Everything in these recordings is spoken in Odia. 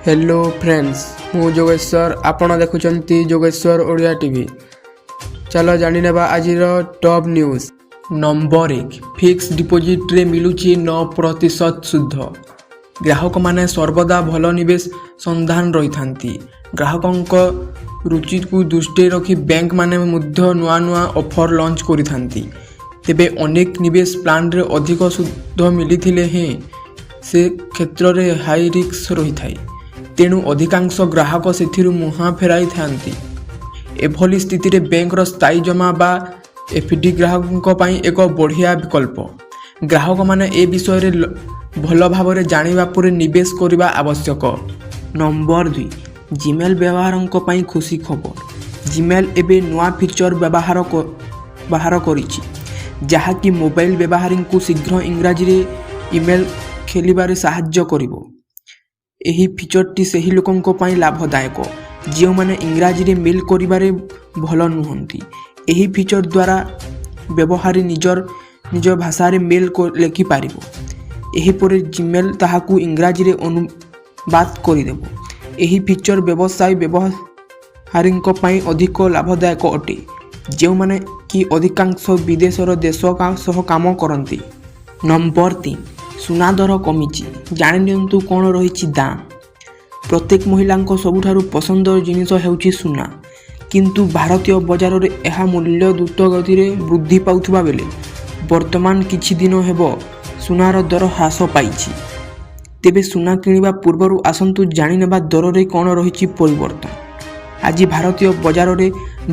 ହ୍ୟାଲୋ ଫ୍ରେଣ୍ଡସ୍, ମୁଁ ଯୋଗେଶ୍ୱର, ଆପଣ ଦେଖୁଛନ୍ତି ଯୋଗେଶ୍ୱର ଓଡ଼ିଆ ଟିଭି। ଚାଲ ଜାଣିନେବା ଆଜିର ଟପ୍ ନ୍ୟୁଜ୍। ନମ୍ବର 1, ଫିକ୍ସ ଡିପୋଜିଟ୍ରେ ମିଳୁଛି 9% ସୁଧ। ଗ୍ରାହକମାନେ ସର୍ବଦା ଭଲ ନିବେଶ ସନ୍ଧାନ ରହିଥାନ୍ତି। ଗ୍ରାହକଙ୍କ ରୁଚିକୁ ଦୃଷ୍ଟିରେ ରଖି ବ୍ୟାଙ୍କମାନେ ମଧ୍ୟ ନୂଆ ନୂଆ ଅଫର୍ ଲଞ୍ଚ କରିଥାନ୍ତି। ତେବେ ଅନେକ ନିବେଶ ପ୍ଲାନ୍ରେ ଅଧିକ ସୁଧ ମିଳିଥିଲେ ହେଁ ସେ କ୍ଷେତ୍ରରେ ହାଇ ରିସ୍କ ରହିଥାଏ। ତେଣୁ ଅଧିକାଂଶ ଗ୍ରାହକ ସେଥିରୁ ମୁହାଁ ଫେରାଇଥାନ୍ତି। ଏଭଳି ସ୍ଥିତିରେ ବ୍ୟାଙ୍କର ସ୍ଥାୟୀ ଜମା ବା ଏଫ୍ଡି ଗ୍ରାହକଙ୍କ ପାଇଁ ଏକ ବଢ଼ିଆ ବିକଳ୍ପ। ଗ୍ରାହକମାନେ ଏ ବିଷୟରେ ଭଲ ଭାବରେ ଜାଣିବା ପରେ ନିବେଶ କରିବା ଆବଶ୍ୟକ। ନମ୍ବର 2, ଜିମେଲ୍ ବ୍ୟବହାରଙ୍କ ପାଇଁ ଖୁସି ଖବର। ଜିମେଲ୍ ଏବେ ନୂଆ ଫିଚର୍ ବାହାର କରିଛି, ଯାହାକି ମୋବାଇଲ ବ୍ୟବହାରୀଙ୍କୁ ଶୀଘ୍ର ଇଂରାଜୀରେ ଇମେଲ୍ ଖୋଲିବାରେ ସାହାଯ୍ୟ କରିବ। ଏହି ଫିଚରଟି ସେହି ଲୋକଙ୍କ ପାଇଁ ଲାଭଦାୟକ, ଯେଉଁମାନେ ଇଂରାଜୀରେ ମେଲ୍ କରିବାରେ ଭଲ ନୁହନ୍ତି। ଏହି ଫିଚର ଦ୍ୱାରା ବ୍ୟବହାରୀ ନିଜର ନିଜ ଭାଷାରେ ମେଲ୍ ଲେଖିପାରିବ। ଏହିପରେ ଜିମେଲ୍ ତାହାକୁ ଇଂରାଜୀରେ ଅନୁବାଦ କରିଦେବ। ଏହି ଫିଚର ବ୍ୟବସାୟୀ ବ୍ୟବହାରୀଙ୍କ ପାଇଁ ଅଧିକ ଲାଭଦାୟକ ଅଟେ, ଯେଉଁମାନେ କି ଅଧିକାଂଶ ବିଦେଶର ଦେଶ ସହ କାମ କରନ୍ତି। ନମ୍ବର 3, ସୁନା ଦର କମିଛି, ଜାଣିନିଅନ୍ତୁ କ'ଣ ରହିଛି ଦାମ। ପ୍ରତ୍ୟେକ ମହିଳାଙ୍କ ସବୁଠାରୁ ପସନ୍ଦର ଜିନିଷ ହେଉଛି ସୁନା। କିନ୍ତୁ ଭାରତୀୟ ବଜାରରେ ଏହା ମୂଲ୍ୟ ଦ୍ରୁତ ଗତିରେ ବୃଦ୍ଧି ପାଉଥିବା ବେଳେ ବର୍ତ୍ତମାନ କିଛି ଦିନ ହେବ ସୁନାର ଦର ହ୍ରାସ ପାଇଛି। ତେବେ ସୁନା କିଣିବା ପୂର୍ବରୁ ଆସନ୍ତୁ ଜାଣିନେବା ଦରରେ କ'ଣ ରହିଛି ପରିବର୍ତ୍ତନ। ଆଜି ଭାରତୀୟ ବଜାରରେ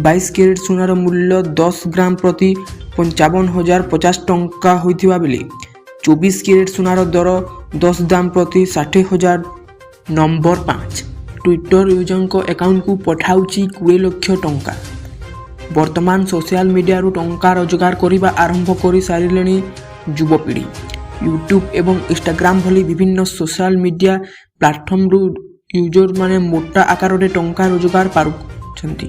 22 କ୍ୟାରେଟ୍ ସୁନାର ମୂଲ୍ୟ 10 ଗ୍ରାମ ପ୍ରତି 55,050 ଟଙ୍କା ହୋଇଥିବା ବେଳେ 24 କ୍ୟାରେଟ୍ ସୁନାର ଦର 10 ଗ୍ରାମ ପ୍ରତି 60,000। ନମ୍ବର 5, ଟ୍ୱିଟର ୟୁଜରଙ୍କ ଆକାଉଣ୍ଟକୁ ପଠାଉଛି 20 ଲକ୍ଷ ଟଙ୍କା। ବର୍ତ୍ତମାନ ସୋସିଆଲ ମିଡ଼ିଆରୁ ଟଙ୍କା ରୋଜଗାର କରିବା ଆରମ୍ଭ କରିସାରିଲେଣି ଯୁବପିଢ଼ି। ୟୁଟ୍ୟୁବ୍ ଏବଂ ଇନଷ୍ଟାଗ୍ରାମ ଭଳି ବିଭିନ୍ନ ସୋସିଆଲ ମିଡ଼ିଆ ପ୍ଲାଟଫର୍ମରୁ ୟୁଜରମାନେ ମୋଟା ଆକାରରେ ଟଙ୍କା ରୋଜଗାର ପାରୁଛନ୍ତି।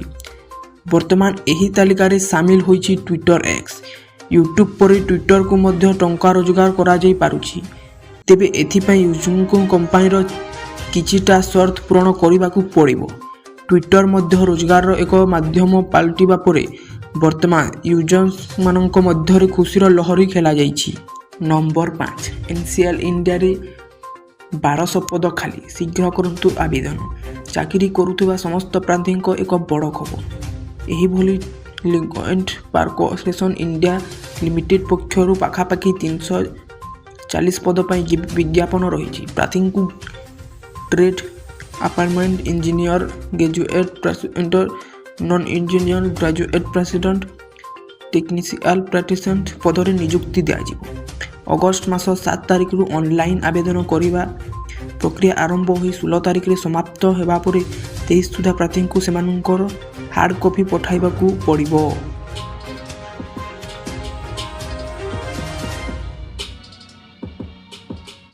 ବର୍ତ୍ତମାନ ଏହି ତାଲିକାରେ ସାମିଲ ହୋଇଛି ଟ୍ୱିଟର ଏକ୍ସ। ୟୁଟ୍ୟୁବ୍ ପରି ଟ୍ୱିଟରକୁ ମଧ୍ୟ ଟଙ୍କା ରୋଜଗାର କରାଯାଇ ପାରୁଛି। ତେବେ ଏଥିପାଇଁ ୟୁଜରଙ୍କୁ କମ୍ପାନୀର କିଛିଟା ସର୍ତ୍ତ ପୂରଣ କରିବାକୁ ପଡ଼ିବ। ଟ୍ୱିଟର ମଧ୍ୟ ରୋଜଗାରର ଏକ ମାଧ୍ୟମ ପାଲଟିବା ପରେ ବର୍ତ୍ତମାନ ୟୁଜର୍ସମାନଙ୍କ ମଧ୍ୟରେ ଖୁସିର ଲହରୀ ଖେଳାଯାଇଛି। ନମ୍ବର 5, ଏନ୍ସିଏଲ୍ ଇଣ୍ଡିଆରେ 1200 ପଦ ଖାଲି, ଶୀଘ୍ର କରନ୍ତୁ ଆବେଦନ। ଚାକିରି କରୁଥିବା ସମସ୍ତ ପ୍ରାର୍ଥୀଙ୍କ ଏକ ବଡ଼ ଖବର। ଏହିଭଳି ଲିଗେଣ୍ଡ କର୍ପୋରେସନ୍ ଇଣ୍ଡିଆ ଲିମିଟେଡ୍ ପକ୍ଷରୁ ପାଖାପାଖି 340 ପଦ ପାଇଁ ବିଜ୍ଞାପନ ରହିଛି। ପ୍ରାର୍ଥୀଙ୍କୁ trade apprentice, engineer, graduate apprentice, non engineer graduate apprentice, technician apprentice ପଦରେ ନିଯୁକ୍ତି ଦିଆଯିବ। ଅଗଷ୍ଟ ମାସ 7 ତାରିଖରୁ ଅନଲାଇନ୍ ଆବେଦନ କରିବା ପ୍ରକ୍ରିୟା ଆରମ୍ଭ ହୋଇ 16 ତାରିଖରେ ସମାପ୍ତ ହେବା ପରେ 23 ସୁଦ୍ଧା ପ୍ରାର୍ଥୀଙ୍କୁ ସେମାନଙ୍କର ହାର୍ଡ଼ କପି ପଠାଇବାକୁ ପଡ଼ିବ।